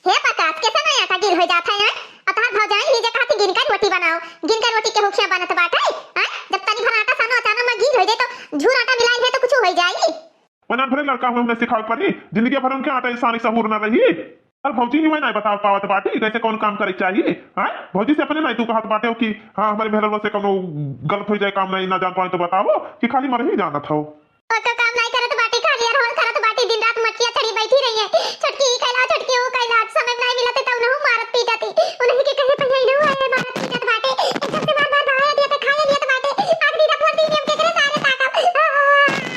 हे प्रकाश, कैसे नहीं आटा गील हो जात है, हैं? अतहार भौजाई ही जे कहती गिनकर रोटी बनाओ, गिनकर रोटी के हुखिया बनत बाटे, हैं? जब तनी भर आटा सानो अचानक में गील हो जाए तो झूर आटा मिलाई है तो कुछ हो जाई। वनान भरे लड़का हुए उन्हें सिखावे पड़ी, जिंदगी भर उनके आटा सानी सहूर न रही। और भौजी ही मैं नहीं बता पावत बाटी कैसे कौन काम करे चाहिए, हैं? भौजी से अपने नहीं तू कहत बाटे हो कि हाँ हमारे मेहरवा से कौनो गलत हो जाए काम नहीं ना जान पाए तो बताओ कि खाली मर ही जानत हो। और तो काम नहीं करत बाटी, खाली अरहल करत बाटी, दिन रात मटकिया चढ़ी बैठी रही है। छोटकी ई कैला, छोटकी ऊ कैला, समय नहीं मिलत है तो उनहु मारत पीटत ही। उन्हीं के कहे पहले इनहु आए मारत पीटत बाटे। एकदम से मार मार भाया दिया तो खाए लिया तो बाटे। आग दीदा फोड़ दी हम केकरे सारे ताकब। आ,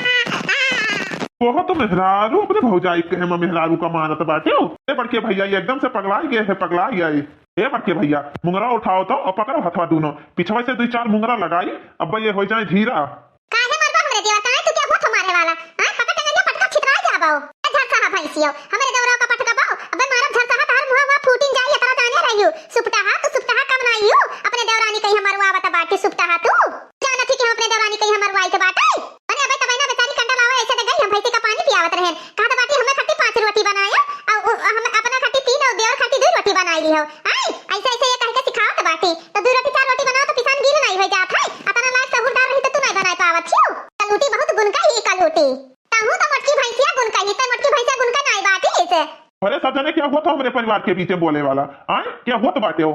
आ, आ, आ। वो तो मेहरारू अपने भौजाई के कहे में मेहरारू का मारत बाटे हो। ए बड़के भैया ये एकदम से पगला गए है, पगला गए। ए बड़के भैया मुंगरा उठाओ तो और पकड़ो हथवा दोनों। पिछवा से दो चार मुंगरा लगाई, अब ये हो जाए धीरा। काहे मरबा हमरे देवर का? तू क्या हुआ तो मारे वाला? हाँ, पकड़ टंगरिया पटका छितरा जाबो। ए झरसा हा भैंसियो, हमरे देवरा का पटका बाओ। अबे मारब झरसा हा, तहार मुंह हुआ फूटिन जाई, इतना जाने रहियो। सुपटा हा, तू सुपटा हा कम ना आइयो। अपने देवरानी कहीं मरवा बता बाटी सुपटा हा तू। जाना ठीक है, हम अपने देवरानी कहीं मरवाई तो बाटे। अरे अबे तबे ना बेचारी कंडा लावा, ऐसे दे गई, हम भैंसी का पानी पियावत रहन। कहा तो बाटी हमें खट्टी पांच रोटी बनाया, और उ-, हम अपना खट्टी तीन और देवर खट्टी दो रोटी बनाई ली हो। आई, ऐसे ऐसे ये कह के सिखाओ तो बाटी। तो दो रोटी चार रोटी बनाओ तो पिसान गील नहीं हो जात है। अतना लायक सहूरदार रही तो तू नहीं बनाए पावत छियो। कलूटी बहुत गुण का ही कलूटी। ताहू तो मोटकी ते परिवार के बीचे बोले वाला, आय, क्या होत बाटे हो?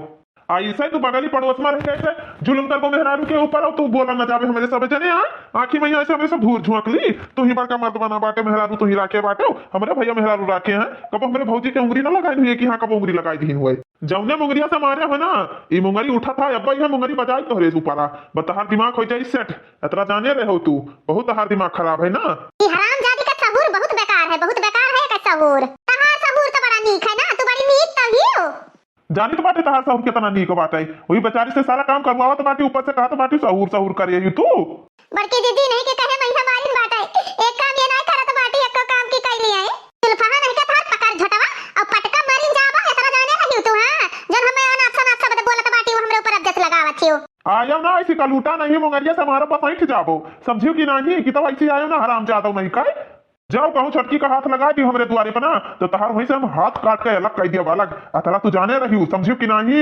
आ, इसे तू बगली पड़ोस में रह के ऐसे जुलुम करबो मेहरारू के ऊपर, और तू बोला न जाबे हमरे सब जने, आय, आँखी में ऐसे हमरे सब धूर झोंक ली। तू ही बड़का मर्द बना बाटे, मेहरारू तू ही राखे बाटे, हमरे भैया मेहरारू राखे हैं, कबो हमरे भौजी के उंगली न लगाई हुई कि हाँ, कबो उंगली लगाई दी हुए। जौने मुंगरिया से मारे हो ना, ई मुंगरी उठत है, अब्बा इहे मुंगरी बजाई तोहरे ऊपरा, बस तहार दिमाग हो जाई सेट। इतना जाने रहे हो तू, बहुत तहार दिमाग खराब है ना। ई हरामजादी का सहूर बहुत बेकार है, बहुत बेकार है एकर सहूर। तहार सहूर तो बड़ा नीक है ना, तू बड़ी नीक तो ही हो। जानित बाटे तहार सहूर कितना नीक बाटे, वही बेचारी से सारा काम करवावत बाटी, ऊपर से कहत बाटी सहूर सहूर करे ही तू। बड़की दीदी नहीं के कहे मैं हमारी बाटे, एक काम ये ना करत बाटी, एको काम की कैली है। जुल्फहा नहीं के तहार पकड़ झोटवा, और पटका मारिन जाबो, इतना जाने रही तू, हाँ? जौन हमें अनाप शनाप शब्द बोलत बाटी, वो हमरे ऊपर अब जस लगावत हियो। आयो ना, ऐसी कलूटा नहीं, मुंगरिया से हमारा बस ऐंठ जाबो, समझियो कि नहीं? कि तो ऐसी आयो ना, हरामजादो नहीं का। जाओ कहूँ छोटकी का हाथ लगा दी हमरे दुआरे पर ना, तो तहार वहीं से हम हाथ काट के अलग कर दिया अलग। अतरा तू जाने रही, समझियो कि नहीं?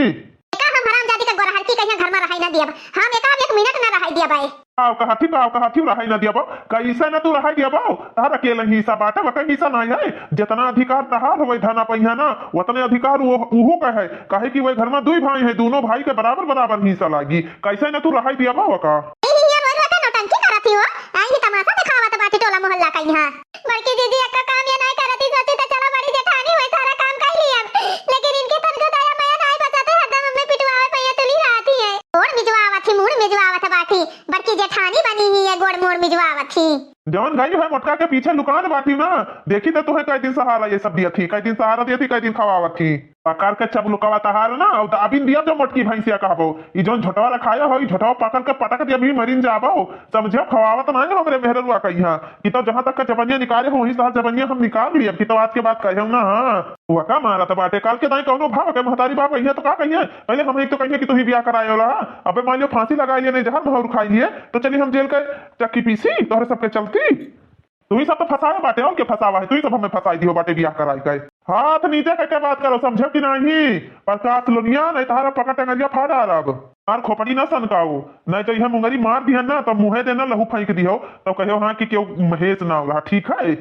एका हम हरामजादी का गोरहर की कहीं घर में रहाई ना दियब, हम एका एक मिनट ना रहाई दियब भाई। आओ कहा थी, आओ कहा थी, रहाई ना दियब। कैसे ना तू रहाई दियब? तहार अकेले हिस्सा बाटे, वकर हिस्सा नहीं है। जितना अधिकार तहार होवे धन पहिया ना, उतने अधिकार वो, उहो का है। काहे कि वही घर में दुई भाई हैं, दोनों भाई के बराबर बराबर हिस्सा लागी। कैसे ना तू रहाई दियब वका? ई हियाँ रोज रोज नौटंकी करत ही हो, आई ही तमाशा दिखावत बाटी टोला मोहल्ला का यहाँ। बड़की दीदी एक्को काम ये नहीं करती, सोची तो चलो बड़ी जेठानी हुई, सारा काम कर लिया, लेकिन इनके तनको दया माया नहीं बचाते, हरदम हमें पिटवावे पे ये तुली रहती है। गोड़ मिजवावत ही, मूड़ मिजवावत बाटी, बड़की जेठानी बनी ही ये गोड़ मूड़ मिजवावत ही। जवन गई है मोटका के पीछे लुकान बाटी ना, देखी तो तुहे कई दिन सहारा ये सब दिया थी, कई दिन सहारा दिया थी, कई दिन खवावत थी। पकड़ के चबलुकवा तहार ना, और दाबिन दिया जो मोटकी भैंसिया कहबो। ई जौन झोटवा रखाया हो, ई झोटवा पकड़ के पटक दिया, भी मरिन जाबो। समझे, खवावत ना है हमरे मेहररुआ कहिया। कि तो जहाँ तक का जबनिया निकाले हो, वहीं से जबनिया हम निकाल लिया। कि तो आज के बाद कहे ना, हाँ। वका मारत बाटे, काल के दाई कौनो भाव के महतारी बाप कहिया तो का कहिया? पहले हम एक तो कहिया कि तू ही बियाह कराए वाला, अबे मान लियो फांसी लगा लिए, नहीं जहर महूर खाई लिए, तो चली हम जेल के चक्की पीसी, तोहरे सबके चलती। तू ही सब तो फंसाए बाटे, और के फंसावा है? तू ही सब हमें फंसाई दियो बाटे बियाह कराई के। हाथ नीचे करके बात करो, समझो कि नहीं? प्रकाश लोनिया, नहीं तहारा पकड़ टंगरिया फाड़ डालब। यार खोपड़ी ना सनकाओ, नहीं तो यह मुंगरी मार दिहन ना, तो मुँहे देना लहू फेंक दियो, तो कहो हाँ कि क्यों महेश ना होला, ठीक है?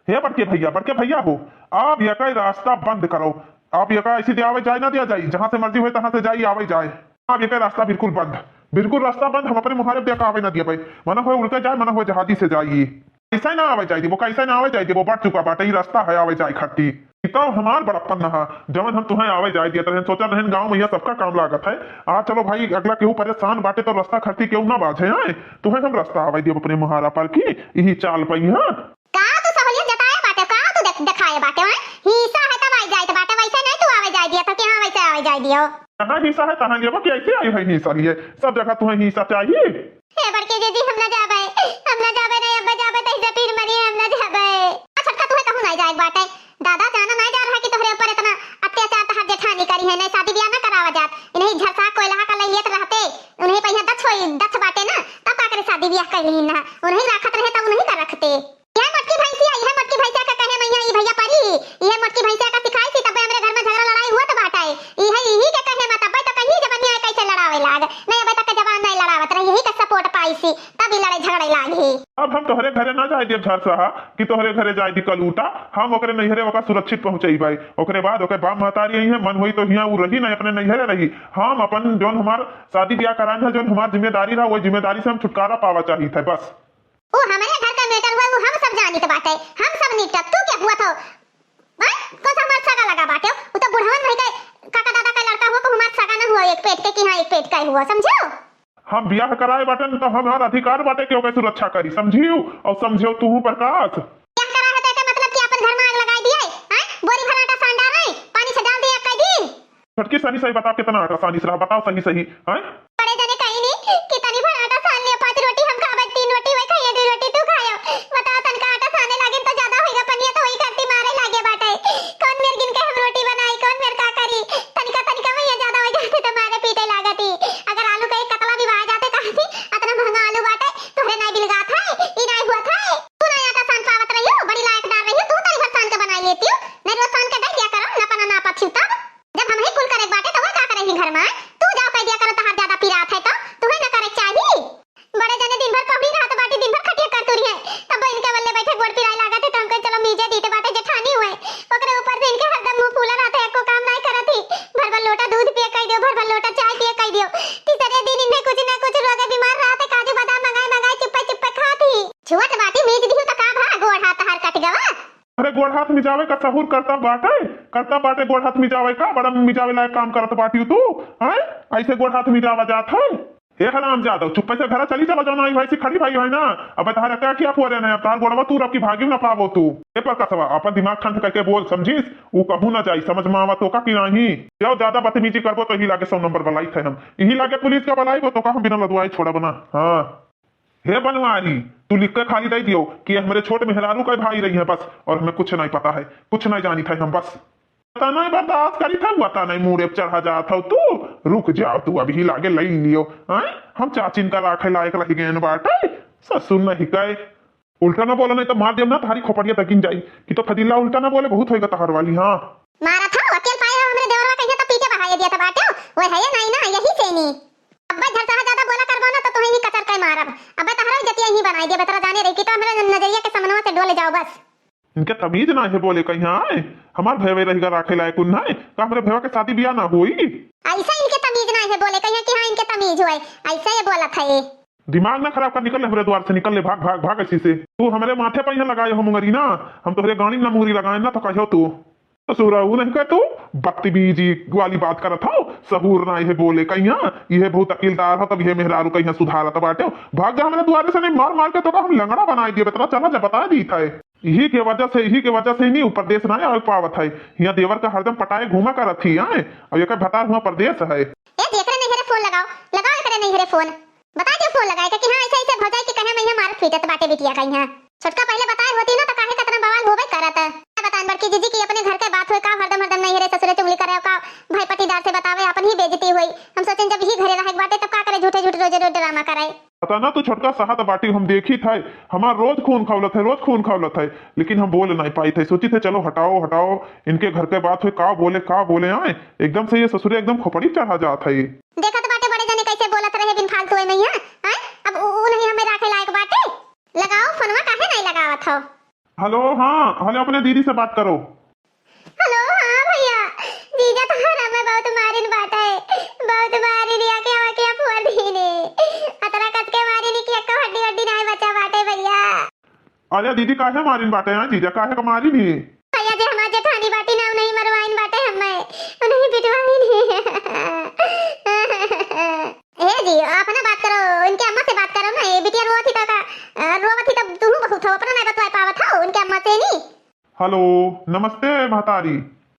हे बड़के भैया, बड़के भैया हो, आप यह कई रास्ता बंद करो, आप यह का ऐसी दे आवे जाए ना दिया जाए, जहाँ से मर्जी होए तहाँ से जाई आवे जाए, आप यह कई रास्ता बिल्कुल बंद, बिल्कुल रास्ता बंद। हम अपने मुहारे दे का आवे ना दिया भाई, मना होए उड़ के जाए, मना होए जहाजी से जाइए। कैसे ना आवे जाए देबो, कैसे ना आवे जाए देबो, बढ़ चुका बाटे, ई रास्ता है आवे जाए खातिर। ई तो हमार बड़प्पन ना है, जवन हम तुहें आवे जाए दिया, तहन सोचा रहन गाँव में यह सबका काम लागत है। आ चलो भाई, अगला केहू परेशान बाटे तो रास्ता खातिर केहू ना बाझे, हैं? तुहें हम रास्ता आवे देब अपने मुहारा पर की, यही चाल पई, हाँ? का तू सहूलियत जताए बाटे, का तू देख-, देखाए बाटे, हैं? हिस्सा है तब आई जाए तो बाटे, वैसे नहीं तू आवे जाए दिया तो कि हाँ वैसे आवे जाए दियो। कहाँ हिस्सा है, कहाँ लेबो कि ऐसे आई है हिस्सा लिए? सब जगह तुहें हिस्सा चाहिए। हे बड़की दीदी, हम ना जाबे, हम ना जाबे, नहीं अब्बा जाबे, तही से पीर मरी, हम ना जाबे। आ छोटका, तुहे कहूँ नहीं जाए बाटे। दादा जाना नहीं जा रहा कि तोहरे ऊपर इतना अत्याचार तहार जेठानी करी है, नहीं शादी ब्याह ना करावा जात। इन्हीं झरसा कोयलहा का ले लेत रहते, उन्हीं पहिया दछ होई, दछ बाटे ना, तब का करे शादी ब्याह कर ली ना, उन्हीं राखत रहे तब उन्हीं का रखते। यह मोटकी भैंसिया, यह मोटकी भैंसिया का कहे मैया ई भैया परी, यह मोटकी भैंसिया का सिखाई थी, तब हमरे घर में झगड़ा लड़ाई हुआ तो बाटा है। यह यही के कहे मत, अब्बे तो कहीं जबनिया कैसे लड़ावे लाग, नहीं अबे तक के जबान नहीं लड़ावत रही, यही का सपोर्ट पाई सी, तब ही लड़ाई झगड़े लाग ही। अब हम तोहरे घरे ना जाए देब झरसहा कि तोहरे घरे जाए दी कलूटा, हम ओकरे नैहरे ओका सुरक्षित पहुँचई बाई। ओकरे बाद ओके बाप महतारी आई है, मन होई तो हियाँ उ रही, नहीं अपने नैहरे रही। हम अपन जौन हमार शादी ब्याह करान है, जौन हमार जिम्मेदारी रहा, वही जिम्मेदारी से हम छुटकारा पावा चाहिए थे बस। उ हमरे घर का मैटर हुआ, उ हम सब जानित बाटे, हम सब निपटब। तू क्या हुआ थो? हैं? कौन सा हमार सगा लगा बाटे? उ तो बुढ़वन भाई के काका दादा का लड़का हुआ, को हमार सगा न हुआ एक पेट के, कि हाँ एक पेट का हुआ, समझो? हम बियाह कराए बाटे न, तो हमार अधिकार बाटे कि ओके सुरक्षा करी, समझियो? और समझियो तू प्रकाश। बियाह करा है तो एके मतलब कि अपन घर में आग लगाई दिए, हैं? बोरी भर आटा सान डाल रहे, पानी से डाल दिए कई दिन। छोटकी, सही सही बताओ, कितना आटा सानिस रहा, बताओ सही सही, हैं? बड़े जने कही नहीं कि तनी भर आटा सान लिया, पांच रोटी हम खाबे, तीन रोटी वही खाइए, दो रोटी तू खायो। बताओ, तनका आटा साने लागे तो ज्यादा होइगा, पनिया तो वही करती मारे लागे बाटे। कौन मेर गिन के हम रोटी बनाई, कौन मेर का करी? तनिका तनिका में ये ज्यादा हो जाते तो मारे पीटे लागती। अगर आलू का एक कतला भी भाई जाते कहती, इतना महंगा आलू बाटे, तोहरे नहीं बिलगात है, ई नहीं हुआ था, तू नहीं आटा सान पावत रही हो, बड़ी लायकदार रही हो, तू तनी भर सान के बनाई लेती हो, नहीं रोज सान के दे दिया करो, ना पना ना पथी तब। जब हम ही कुल करे बाटे, तो वो का करे ही घर में? तू जाओ कह दिया करो, तहार ज्यादा पी गोड़ हाथ मिजावे का सहूर करता बाटे, करता बाटे गोड़ हाथ मिजावे का, बड़ा मिजावे लायक काम करत बाटियो तू, हैं? ऐसे गोड़ हाथ मिजावा जात है। हे हराम जादव, चुप्पे से घरा चली चला, जौन आई भैंसी खड़ी भई है ना, अब तहार का क्या फोरे न, अब तहार गोड़वा तू रब की भागी न पावो तू। ए परकसवा, अपन दिमाग ठंड करके बोल, समझिस? ऊ कहूँ न जाई, समझ में आवा तो का कि नाही? जो ज्यादा बदतमीजी करबो तो यही लागे सौ नंबर बलाई थे हम, यही लागे पुलिस का बलाई, वो तो का हम बिना लदवाए छोड़ब ना। हाँ। हे बनवारी, तू लिख के खाली दे दियो कि ये हमरे छोट मेहरारू का भाई रही है बस, और हमें कुछ नहीं पता है, कुछ नहीं जानी था हम बस। पता नहीं बर्दाश्त करी था, पता नहीं मूड़े पे चढ़ा जात हो तू। रुक जाओ तू, अभी लागे ले लियो। हैं? हम चाचिन का राखे लायक रह गए बाटे, ससुर नहीं कहे। उल्टा ना बोलो, नहीं तो मार देब ना, थारी खोपड़िया तकिन जाई। कि तो फजीला उल्टा ना बोले, बहुत होएगा तहार वाली। हाँ। मारा था, अकेल पाए हो हमरे देवरवा कहिया तो पीछे बहाए दिया था बाटे, वो है ये नहीं ना, यही से नहीं। अब्बे झरसा ज्यादा बोला करबो ना तो तुहें ही कचर के मारब। अब्बे तहरा इज्जतिया ही बनाई दे, बेतरा जाने रही कि तो हमरे नजरिया के समनवा से डोले जाओ बस। इनके तमीज ना है बोले कहीं आए, हमार भयवे रहेगा राखे लायक उन है, का हमरे भयवा के शादी ब्याह ना होई? ऐसा इनके तमीज ना है बोले कहीं कि हाँ इनके तमीज होए, ऐसा ये बोलत है। दिमाग ना खराब कर, निकल ले हमरे द्वार से, निकल ले, भाग भाग भाग ऐसी से। तू हमरे माथे पे यहाँ लगाए हो मुंगरी ना, हम तोहरे गाड़ी में ना मुंगरी लगाए ना तो कहो तू। ससुरा ऊ नहीं कह तू, बदतमीजी वाली बात करत हो, सहूर ना इहे बोले कहिया, इहे बहुत अकीलदार हो, तब इहे मेहरारू कहिया सुधारत बाटे। भाग जा हमरे दुआरे से, नहीं मार मार के तो हम लंगड़ा बनाई दिए, बतरा चला जा बता दी था। यही के वजह से, यही के वजह से ही नहीं ऊ परदेस ना आवे पावत है। हियां देवर का हरदम पटाए घूमा करत ही आए, और ये भतार हुआ परदेस है। ए, एकरे नैहरे फोन लगाओ, लगाओ एकरे नैहरे फोन। बता दियो फोन लगाए के कि हाँ, ऐसे, ऐसे भौजाई के कहे में यहाँ मारत पीटत बाटे बिटिया का यहाँ। छोटका पहले बताए होती ना तो काहे कतना बवाल होबे करत। क्या बताएं बड़की जीजी कि अपने घर के बात होए का, हरदम, हरदम नैहरे ससुरे चुगली करे का, भाई पटीदार से बतावे, अपन ही बेइज्जती होई। हम सोचें जब ही घरे रहे के बाटे तब का करे झूठे झूठे रोजे रोज ड्रामा करे। पता ना तू छोटका सहत बाटी, हम देखी थे, हमार रोज खून खौलत है, रोज खून खौलत है, लेकिन हम बोल नहीं पाई थे। सोची थे चलो हटाओ, हटाओ, इनके घर के बात होए, का बोले, का बोले आए, एकदम से ये ससुरे एकदम खोपड़ी चढ़ा जात है। देखत बाटे बड़े जने कैसे बोलत रहे बिन फालतू में यहाँ, हैं? अब उ, उ नहीं हमें राखे लायक बाटे। लगाओ फोनवा, काहे नहीं लगावत हो? हेलो, हाँ, हेलो, अपने दीदी से बात करो। हेलो, हाँ भैया, जीजा तोहरा में बहुत मारिन बाटे, बहुत मारिन, या के आवा के फोड़ दीने, अतरा कस के मारिन कि एको हड्डी हड्डी नहीं बचा बाटे भैया। अरे दीदी, काहे मारिन बाटे, हाँ जीजा, काहे का मारिन ही? भैया जी, हमार जेठानी बाटी ना, उन्हीं मरवाइन बाटे हमें, उन्हीं पिटवाइन ही। ए जी, आप ना बात करो, इनके अम्मा से बात करो ना, ये बिटिया रोवत ही तो का, अ, रोवत ही तो तू बहुत हो, अपना नहीं बतवा पावत हो उनके अम्मा से नहीं। हेलो, नमस्ते महतारी।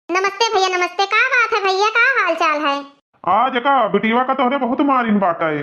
नमस्ते भैया, नमस्ते। का बात है भैया, का हाल चाल है? आज का बिटिया का तोहरे बहुत मारिन बाटे।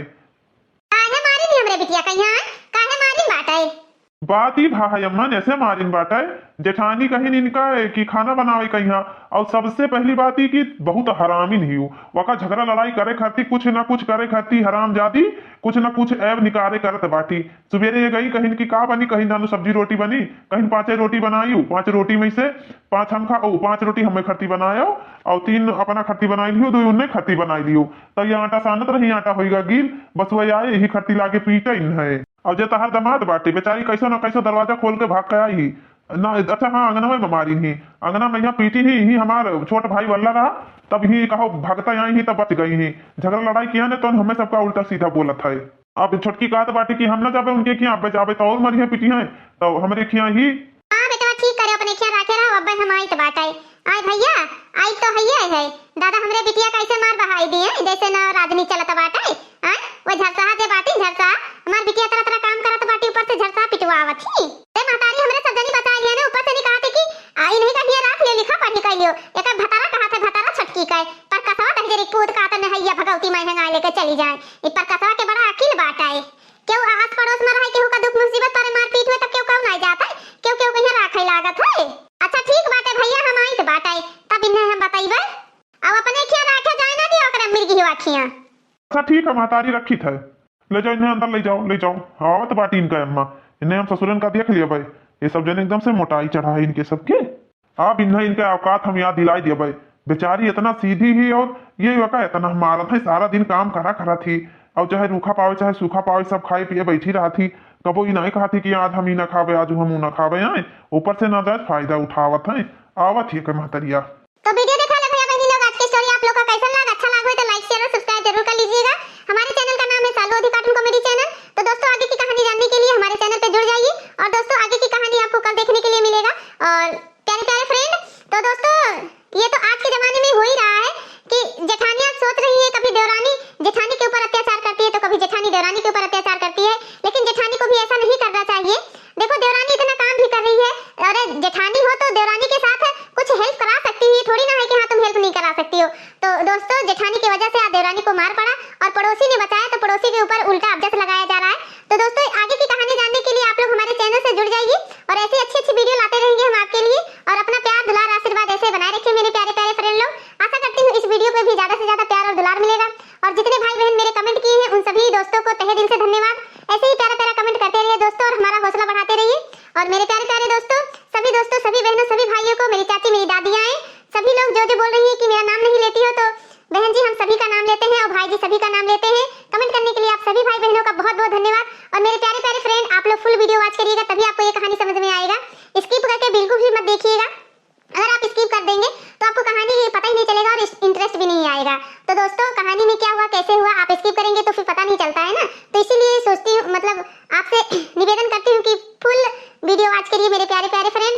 काहे मारिन हमरे बिटिया का यहाँ? काहे मारिन बाटे? बात ई भा है अम्मा, जैसे मारिन बाटे, जेठानी कहिन इनका कि खाना बनावे कहिया, और सबसे पहली बात ई कि बहुत हरामिन ही उ। वका झगड़ा लड़ाई करे खातिर, कुछ ना कुछ करे खातिर हरामजादी कुछ ना कुछ ऐब निकारे करत बाटी। सुबेरे ये गई कहिन कि का बनी, कहिन नानू सब्जी रोटी बनी, कहिन पाँचे रोटी बनाई, पाँच रोटी में से पाँच हम खाओ, पाँच रोटी हमें खरती बनायो, और तीन अपना खरती बनाई लियो, दो उन्हें खरती बनाई लियो। तब ये आटा सानत रही, आटा होइगा गील, बस वही आए, यही खरती लागे पीटे इन है। और जे तहार दामाद बाटे, बेचारी कैसो ना कैसो दरवाजा खोल के भाग के आई। ना, अच्छा हाँ, अंगनवे में मारी ही, अंगना में यहाँ पीटी ही, ही हमार छोट भाई वल्ला रहा, तब ही कहो भगता आई ही, तब बच गई ही। झगड़ा लड़ाई किया ने तो हमें सबका उल्टा सीधा बोलत है। अब छोटकी कहत बाटे कि हम ना जाबे उनके खिया, अब्बे जाबे तो और मरिहे पीटी हैं, तो हमरे खिया ही। हाँ बेटवा, ठीक करे, अपने खिया राखे रहो, अब्बे हम आइत बाटे। आय भैया, आई तो हइये है। दादा, हमरे बिटिया कैसे मार बहाई दिए, जैसे ना राजनी चलत बाटे। आय, वो झरसा जे बाटी, झरसा, हमार बिटिया तरह तरह काम करत बाटी, ऊपर से झरसा पिटवावत ही। ए महतारी, हमरे सब जनी बचा लिया ना, ऊपर से नहीं कहते कि आ, इन्हीं का हिया राख लियो, लिखा पढ़ी कर लियो। एक भतारा कहा थे, भतारा छटकी का, पर कसवा तक जरी कूद का तो नहैया भगवती माई हंगाए लेके चली जाए। ई पर कसवा के बड़ा अकील बाटे। केहू आस पड़ोस में रहे, केहू का दुख मुसीबत परे, मारपीट हुए, तब केहू कहू नाई जात है, केहू केहू कहीं राखे लागत है। अच्छा ठीक बाटे भैया, हम आइत बाटे, तब इन्हें हम बतइबे। अब अपने खिया राखे जाए ना दियो ओकरे मिर्गी हुआ खिया। अच्छा ठीक है महतारी, रखी थे, ले जाओ इन्हें अंदर, ले जाओ, ले जाओ। आवत बाटी इनका अम्मा, इन्हें हम ससुरन का देख लिया भाई, ये सब जने एकदम से मोटाई चढ़ा है इनके सबके। अब इन्हें इनके औकात हम याद दिलाई दिया भाई। बेचारी इतना सीधी ही और ये वका इतना मारत है, सारा दिन काम करा करा थी, और चाहे रूखा पावे चाहे सूखा पावे सब खाए पिए बैठी रहा थी। कबो ई नहीं कहा थी कि आज हम ई ना खावे, आज हम ऊ ना खावे, आए ऊपर से नाजायज फायदा उठावत है। आवत ही के महतरिया। तो वीडियो देखा ले भैया बहनी लोग, आज के स्टोरी आप लोग का कैसन लगा? अच्छा लगा हो तो लाइक, शेयर और सब्सक्राइब जरूर कर लीजिएगा। हमारे चैनल का नाम है सालू अधि कार्टून कॉमेडी चैनल। तो दोस्तों, आगे की कहानी जानने के लिए हमारे चैनल पे जुड़ जाइए। और दोस्तों, आगे की कहानी आपको कल देखने के लिए मिलेगा। और तो दोस्तों, जेठानी की वजह से आज देवरानी को मार पड़ा और पड़ोसी ने बचाया, तो पड़ोसी के ऊपर उल्टा अपजस लगाया जा रहा है। तो दोस्तों, आगे की कहानी जानने के लिए आप लोग हमारे चैनल से जुड़ जाइए और ऐसी अच्छी अच्छी वीडियो लाते रहेंगे हम आपके लिए। और अपना प्यार, दुलार, आशीर्वाद ऐसे बनाए रखिए मेरे प्यारे प्यारे फ्रेंड लोग। आशा करती हूँ इस वीडियो पे भी ज्यादा से ज्यादा प्यार और दुलार मिलेगा। और जितने भाई बहन मेरे कमेंट किए हैं, उन सभी दोस्तों को तहे दिल से धन्यवाद। ऐसे ही प्यारा प्यारा कमेंट करते रहिए दोस्तों, और हमारा हौसला बढ़ाते रहिए। और मेरे प्यारे प्यारे दोस्तों, सभी दोस्तों, सभी बहनों, सभी भाइयों को, मेरी चाची, मेरी दादियाँ हैं, सभी लोग जो जो बोल रही हैं कि मेरा नाम नहीं लेती हो, तो बहन जी, हम सभी का नाम लेते हैं और भाई जी सभी का नाम लेते हैं। कमेंट करने के लिए आप सभी भाई बहनों का बहुत बहुत धन्यवाद। और मेरे प्यारे प्यारे फ्रेंड, आप लोग फुल वीडियो वॉच करिएगा, तभी आपको ये कहानी समझ में आएगा। स्किप करके बिल्कुल भी मत देखिएगा। अगर आप स्किप कर देंगे तो आपको कहानी पता ही नहीं चलेगा और इंटरेस्ट भी नहीं आएगा। तो दोस्तों, कहानी में क्या हुआ, कैसे हुआ, आप स्किप करेंगे तो फिर पता नहीं चलता है ना। तो इसीलिए सोचती हूँ, मतलब, आपसे निवेदन करती हूँ कि फुल वीडियो वॉच करिए मेरे प्यारे प्यारे फ्रेंड।